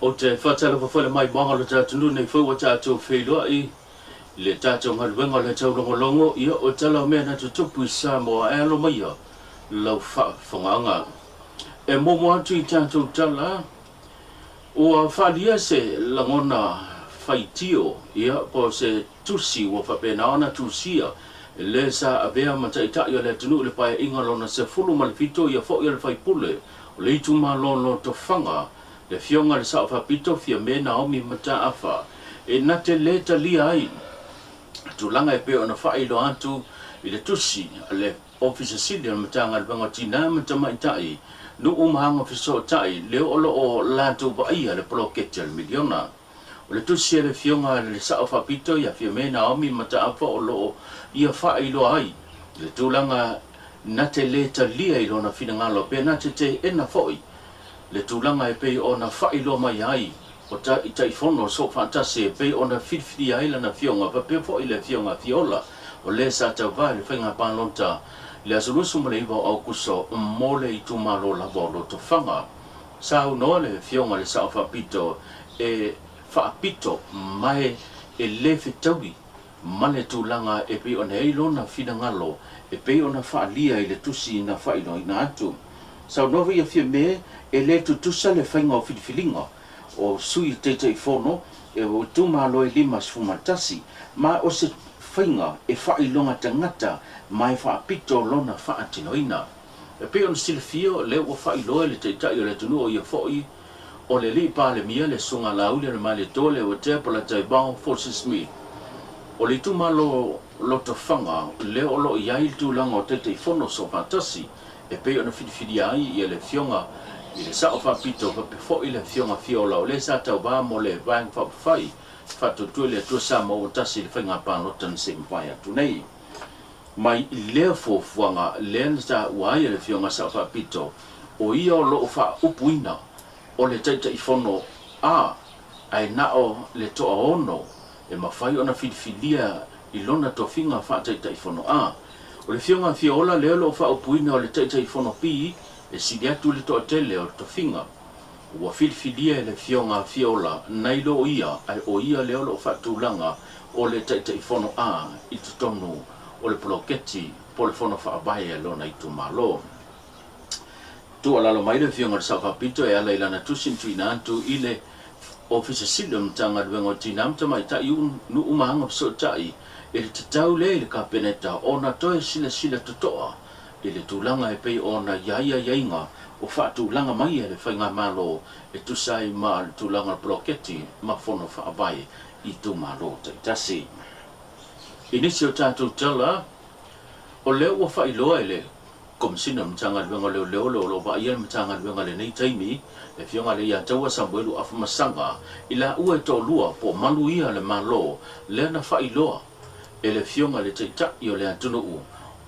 Ou te faatalofa foi le maimoaga o le tatou nei foi ua tatou feiloai i le tatou galuega o le taulogologo ia o tala o mea na tutupu i Samoa e alo maia lau faafofogaaga. E muamua atu i tatou tala ua faaalia se lagona faitio ia po o se tusi ua faapena ona tusia e le sa avea ma taitai o le atunuu i le Paeaiga lona 17 ia foi o le faipule o le itumalo Lotofaga le Afioga i le Sao Faapito Fiame Naomi Mataafa e na te lē talia ai tulaga e pei ona faailoa atu i le tusi a le Ofisa Sili o le Matagaluega o Tinā ma Tamaitai, Nuu ma Agafesootai, lea o lo o latou vaaia le poloketi a le miliona. O le tusi a le Afioga i le Sao Faapito ia Fiame Naomi Mataafa o lo o ia faailoa ai le tulaga na te lē talia i lona finagalo pe na te teena foi le tulaga e pei ona faailoa mai ai o Taitaifono Soofaatasi e pei ona filifilia ai lana afioga faapea foi le Afioga Fiola o le sa tauva i le faiga palota i le aso 29 o Aokuso mo le itumalo lava o Lotofaga. Saunoa le Afioga i le Sao Faapito e faapito mae e le fetaui ma le tulaga e pei ona i ai lona finagalo e pei ona faaalia i le tusi na faailoaina atu. Saunoa foi ia Fiame e le tutusa le faiga o filifiliga o sui Taitaifono o itumalo e 51, ma o se faiga e faailoga tagata ma e faapito lona faatinoina. E pei ona silafia o lea ua faailoa e le Taitai o le atunuu o ia foi o le Alii Palemia le Susuga Laauli Alemailetoa Leuatea Polataivao Fosi Smith. O le itumalo Lotofaga lea o lo o i ai le tulaga o Taitaifono Soofaatasi e pei ona filifilia ai ia le Afioga i le Sao Faapito faapea foi le Afioga Fiola o le sa tauva mo le Vaega Faaupufai Faatuatua i le Atua Samoa ua tasi i le faiga palota na se i mavae atu nei. Mai i lea fuafuaga lea na taua ai e le Afioga Sao Faapito o ia o lo o faaupuina o le Taitaifono A ae na o le toaono e mafai ona filifilia i lona tofiga faa-Taitaifono A. O le Afioga Fiola lea o lo o faaupuina o le Taitaifono B e sili atu le toatele o le tofiga. Ua filifilia e le Afioga Fiola nai lo ia ae o ia lea o lo o faatulaga o le Taitaifono A i totonu o le poloketi po o le Fono Faavae a lona itumalo. Tuualalo mai le Afioga i le Sao Faapito e ala i lana tusi na tuuina atu i le Ofisa Sili o le Matagaluega o Tinā ma Tamaitai Nuu ma Agafesootai i le tatau lea i le Kapeneta ona toe silasila totoa i le tulaga e pei ona i ai aiaiga o faatulaga mai e le Faigamalo e tusa ai ma le tulaga o le poloketi ma fono faavae i itumalo taitasi. I nisi o tatou tala, o lea ua faailoa e le Komesina o le Matagaluega o Leoleo o lo o vaaia le Matagaluega i lenei taimi, le Afioga Leiataua Samuelu Afamasaga, i laua e toalua po o malu ia le Malo lea na faailoa e le Afioga i le Taitai o le atunuu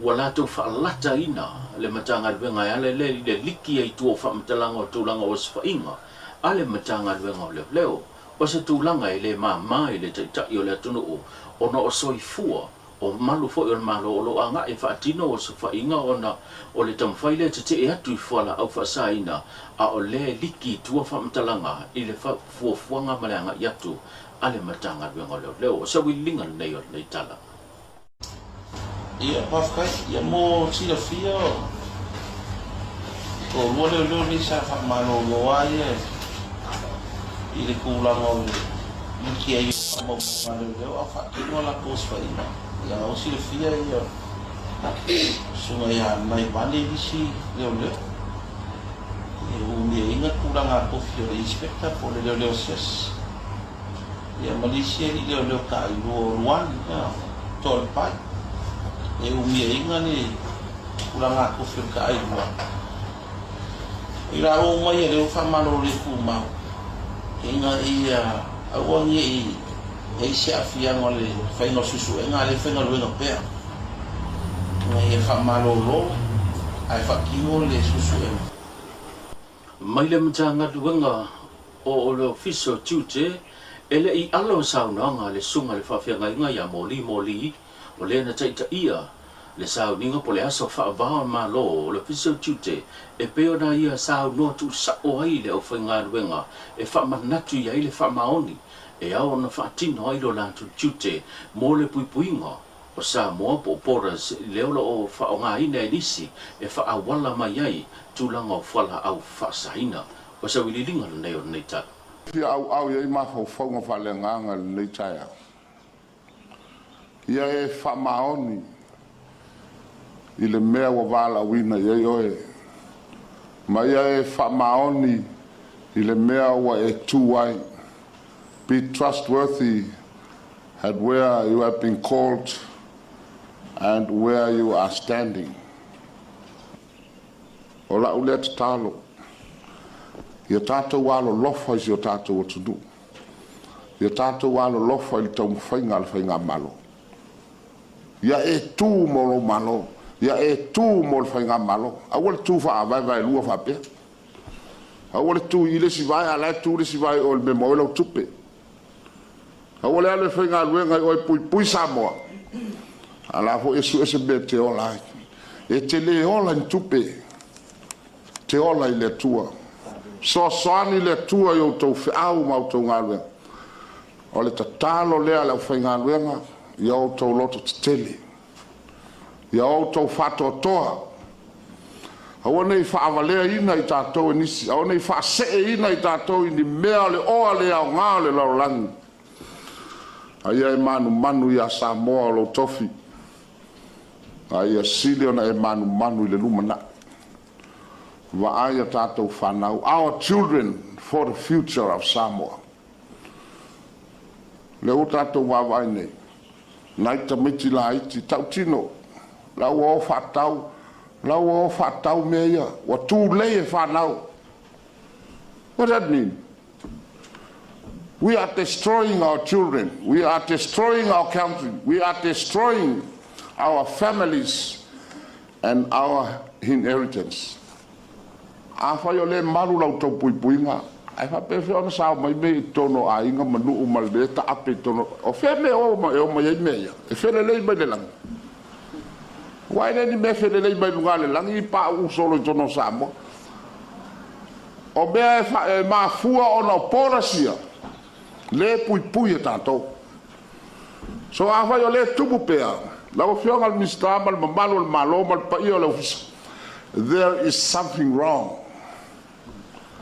ua latou faalataina le Matagaluega e ala lea i le liki ai tua o faamatalaga o tulaga o osofaiga a le Matagaluega o Leoleo. O se tulaga e le mama i le Taitai o le atunuu ona o soifua O malu foi o le Malo o lo o agai e faatino osofaiga ona o le taumafai lea e tetee atu i fualaau faasaina a o lea e liki i tua faamatalaga i le fuafuaga ma le agai atu a le Matagaluega o Leoleo. O se auiliiliga lenei o lenei tala. Ia, faafetai. Ia, mo silafia, toalua leoleo nei sa faamalolo ai ia i le tulaga o le liki ai o faamaumauga a leoleo a o faatino a latou osofaiga. Ia, o silafia ia susuga ia Naivale nisi leoleo e umiaina tulaga a tofi o le inspector po o le leoleo asiasi. Ia ma nisi alii leoleo tailua o Luani, ia, Toalepai, e umiaina le tulaga a tofi o le taailua. I laua uma ia lea ua faamalolo le tumau, ina ia aua ne i i ai se aafiaga o le faiga o suesuega a o lea e faigaluega pea, ina ia faamalolo ae faatino le suesuega. Mai le Matagaluega o le Ofisa o Tiute, e le i alo saunoaga a le Susuga i le Faafeagaiga ia Moli Moli, o lea na taitaia Le sauniga po o le aso faava o Malo o le Ofisa o Tiute e pei ona ia saunoa tuusao ai i le aufaigaluega e faamanatu i ai le faamaoni e ao ona faatino ai lo latou tiute mo le puipuiga o Samoa po o borders lea o lo o faaaogaina e nisi e faaauala mai ai tulaga o fualaau faasaina. O se auiliiliga lenei o lenei tala. Fia auau i ai mafaufauga faaleagaga i lenei taeao. Ia e faamaoni i le mea ua valaauina i ai oe, ma ia e faamaoni i le mea ua e tu ai. Be trustworthy at where you have been called and where you are standing. O lau lea tatalo, ia tatou alolofa i si o tatou atunuu. Ia tatou alolofa i le taumafaiga a le Faigamalo. Ia e tu mo lou Malo. Ia e tu mo le Faigamalo. Aua le tu faavaevaelua faapea. Aua le tu i le isi vae, a o la e tu le isi vae i o i le mea e maua ai lau tupe. Aua le alu e faigaluega i o e puipui Samoa, a o la foi e sue se mea e te ola ai. E te le ola i ni tupe, e te ola i le Atua. Fesoasoani le Atua i outou feau ma outou galuega. O le tatalo lea a le aufaigaluega, ia outou loto tetele, ia outou faatoatoa. Aua ne i faavaleaina i tatou e nisi, aua ne i faaseeina i tatou i ni mea o le oa le aoga o le lalolagi. A ia e manumanu ia Samoa o lou tofi, a ia sili ona e manumanu i le lumanai. Vaai a tatou fanau, our children for the future of Samoa. Lea ua tatou vaavaai nei, nai tamaiti laiti, tautino, la ua o faatau, la ua o faatau mea ia, ua tulei e fanau. What does that mean? We are destroying our children. We are destroying our country. We are destroying our families and our inheritance. Afai o lē malu la outou puipuiga, ae faapefea ona sao mai mea i totonu o aiga ma nuu ma le taape i totonu o fea mea e o mai ai mea ia e felelei mai le lagi? Aua e le ni mea e felelei mai luga o le lagi pauu solo i totonu o Samoa. O mea e mafua ona o borders ia lē puipui e tatou. So afai o lē tupu pea, lau Afioga i le Minisita ma le mamalu o le Malo ma le paia o le Ofisa, there is something wrong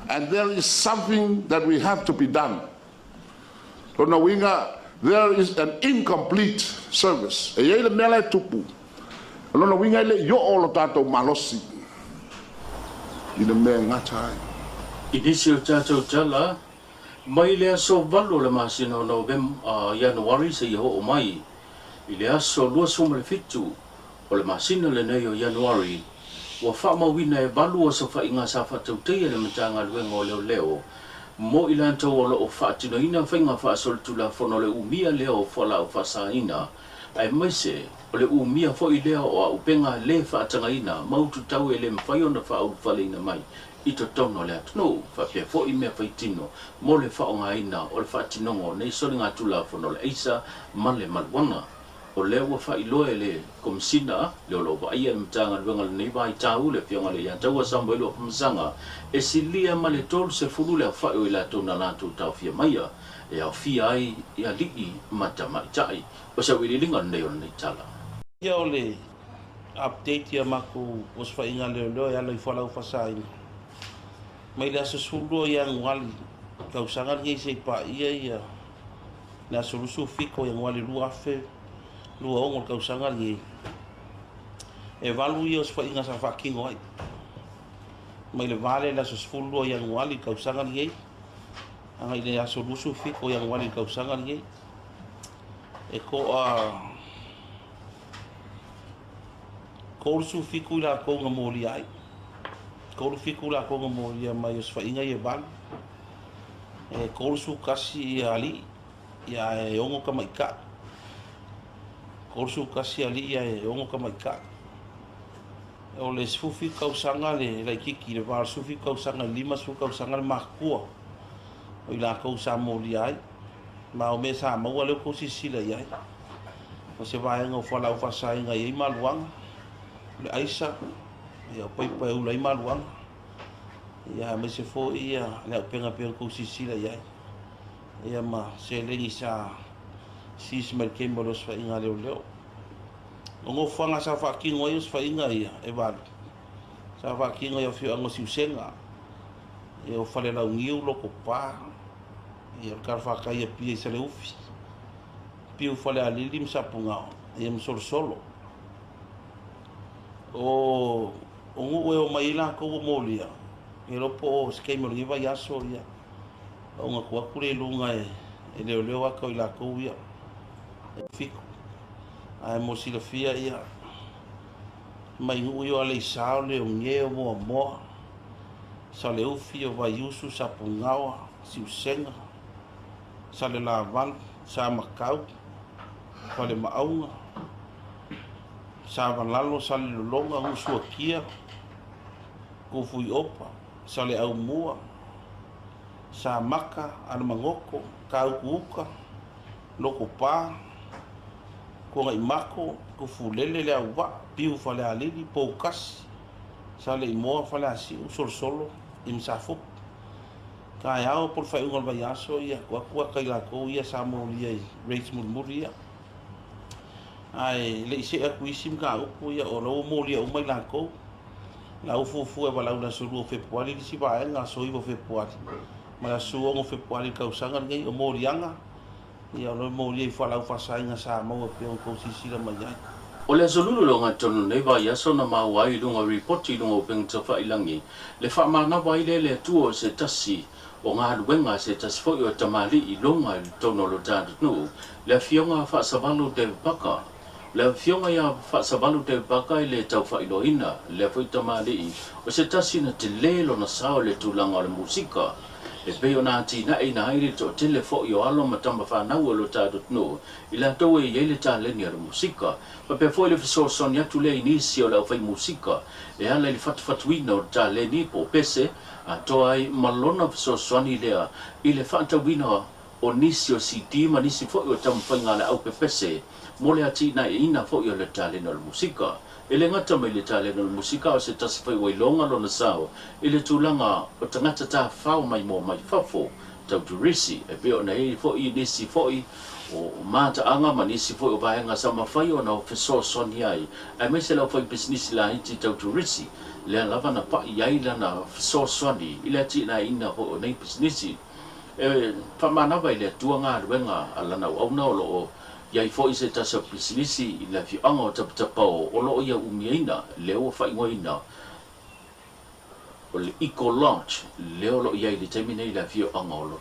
and there is something that we have to be done. Lona uiga, there is an incomplete service. E i ai le mea la e tupu. O lona uiga e le i oo lo tatou malosi i le mea e gata ai. I nisi o tatou tala, mai le aso 8 o le masina o Ianuari seia oo mai i le aso 27 o le masina lenei o Ianuari, ua faamauina e 8 osofaiga sa faatautaia e le Matagaluega o Leoleo mo i latou o lo o faatinoina faiga faasolitulafono le umia lea o fualaau faasaina, aemaise o le umia foi lea o auupega lē faatagaina ma ututau e le mafai ona faaulufaleina mai i totonu o le atunuu, faapea foi mea faitino mo le faaaogaina o le faatinoga o nei soligatulafono o le aisa ma le maluaga. O lea ua faailoa e le Komesina le o lo o vaaia le Matagaluega i lenei vaitau, le Afioga i le Iataua Samuelu Afamasaga, e silia ma le 30 le aofai o i latou na latou taofia maia e aofia ai i alii ma tamaitai. O se auiliiliga lenei o lenei tala. Ia o le update ia matou osofaiga leoleo e ala i fualaau faasaina mai le aso 12 Ianuari tausaga lenei seia paia ia le aso 27 o Ianuari 2026 le tausaga lenei. E 8 ia osofaiga sa faatino ai mai le va lea i le aso 12 Ianuari tausaga lenei agai le aso 27 o Ianuari tausaga lenei. E toa 37 i latou na molia ai. 37 latou na molia mai osofaiga ia e 8. E 31 ia alii, ia ae 6 tamaitai. 31 alii ae 6 tamaitai. O le 17 tausaga le laitiiti, le va o le 17 tausaga i le 50 tausaga le matutua o i latou sa molia ai. Ma o mea sa maua lea ua outou silasila i ai. O se vaega o fualaau faasaina e i ai maluaga. le aisa, ia o paipa e ula ai maluaga, ia aemaise foi ia le auupega pei ona tou silasila i ai, ia ma seleni sa seize mai le taimi o le osofaiga a leoleo. O nofoaga sa faatino ai osofaiga ia e valu, sa faatino i afioaga o Siusega, ia o Falelauniu, Lotopa, ia o le talafatai i Apia i Saleufi, Piu Falealili ma Sapugaoa, ia ma Solosolo. O o nuu e omai ai latou ua molia, e iloa po o se taimi o lenei vaiaso ia ona tuu atu lea i luga e leoleo ata o i latou ia e fitu. Ae mo le silafia ia, mai nuu ia o Aleisa, o Leone, o Moamoa, Saleufi, o Vaiusu, Sapugaoa, Siusega, Salelavalu, Samakau, Falemaauga, Savalalo, Salelologa, Nuusuatia, Tufuiopa, Saleaaumua, Samaka, Alamagoto, Tautuuta, Lotopa, Tuanaimato, Tufulele, Leauvaa, Piu Falealili, Poutasi, Saleimoa, Faleasiu, Solosolo, i ma Safotu. Taeao po o le faaiuga o le vaiaso, ia, tuu atu ata i latou ia sa molia i raids mulimuli ia. Ae le i see atu i isi mataupu, ia, o la ua molia uma i latou. La ua fuafua e valaau i le aso 2 o Fepuari le isi vaega, aso 9 o Fepuari ma le aso 6 o Fepuari i le tausaga lenei. O moliaga, ia, o lo o molia i fualaau faasaina sa maua e pei ona outou silasila mai ai. O le aso Lulu le ogatotonu lenei vaiaso na maua ai i luga o ripoti i luga o upega tafailangi le faamanava ai lea le Atua o se tasi o galuega a se tasi foi o tamalii i luga i totonu o lo tatou nuu, le Afioga a Faasavalu David Parker. O le Afioga ia Faasavalu David Parker e le tau faailoaina lea foi tamalii o se tasi na tele lona sao i le tulaga o le musika e pei ona atinaeina ai le toatele foi o alo ma tama fanau o lo tatou atunuu i latou e i ai le taleni o le musika. Faapea foi le fesoasoani atu lea i nisi o le aufai musika e ala i le fatufatuina o le taleni po o pese atoa ai ma lona fesoasoani lea i le faatauina o nisi o CD ma nisi foi o taumafaiga a le aupepese mo le atinaeina foi o le taleni o le musika. E le gata mai le taleni o le musika a o se tasi foi ua iloga lona sao i le tulaga o tagata tafafao maimoa mai fafo tau turisi e pei ona i ai foi nisi foi o mataaga ma nisi foi o vaega sa mafai ona fesoasoani ai aemaise le aufaipisinisi laiti tau turisi lea lava na pa'i ai lana fesoasoani i le atinaeina foi o nei pisinisi. E faamanava i le Atua galuega a lana auauna o lo o i ai foi se tasi o pisinisi i le afioaga o Tapatapao o lo o ia umiaina lea ua faaigoaina o le Eco Lodge lea o lo o i ai i le taimi nei i le afioaga o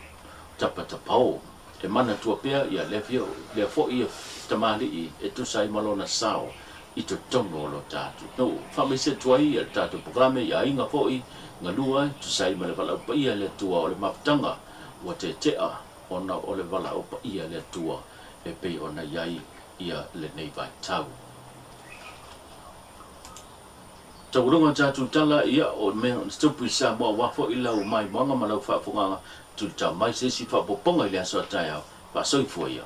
Tapatapao. E manatua pea ia lea foi tamalii e tusa ai ma lona sao i totonu o lo tatou nuu. Faamaise atu ai le tatou polokalame i aiga foi galua e tusa ai ma le valaau paia i le Atua o le mafutaga ua tetea ona o le valaau paia i le Atua e pei ona i ai ia lenei vaitau. Taualoga tatou tala ia o mea o tupu i Samoa aua foi lau maimoaga ma lau faafofogaaga tulitao mai se isi faaopoopoga i le aso a taeao. Faasoifua ia.